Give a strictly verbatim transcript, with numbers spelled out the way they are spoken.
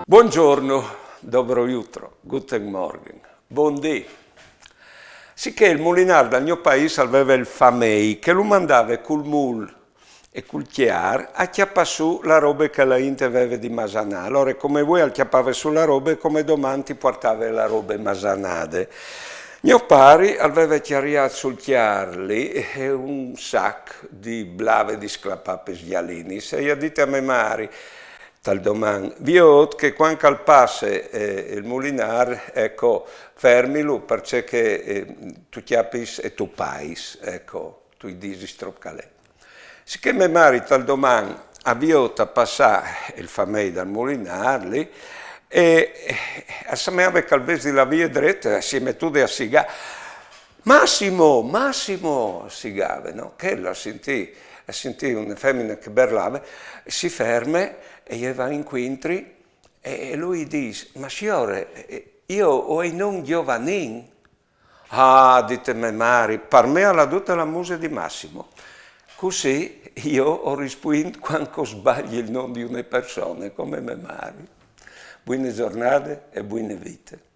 Buongiorno, dobro jutro, guten Morgen, bundì. Sichè il mulinâr dal gno paîs al veve il famei che lu mandave cul mûl e cul cjar a cjapâ sù la robe che la int e veve di masanâ. Alore, come vuê al cjapave sù la robe, come doman ti puartave la robe masanade. Gno pari al veve cjariât sul cjar li, eh, un sac di blave di sclapâ pes gjalinis e i à dit a me mari: Tal doman, viôt che cuant che al passe, eh, il mulinâr, eco, fermilu, parcè che, eh, tu cjapis e tu pais, eco, tu i disis trop che al è. Sichè me mari tal doman e à viôt a passâ il famei dal mulinâr li, e, eh, al semeave che al ves di lâ vie dret, e si è metude a sigâ: «Massimo, Massimo!» al sigave, no? Chel al sintì, al sintì une femine che berlave, si ferme e i va incuintri e, e lui i dîs: «Ma siore, eh, jo o ai non Giovanin?» «Ah», à dit me mari, «par me al à dute la muse di Massimo.» Cussì jo o rispuint cuant che o sbagli il non di une persone, come me mari. Buine zornade e buine vite.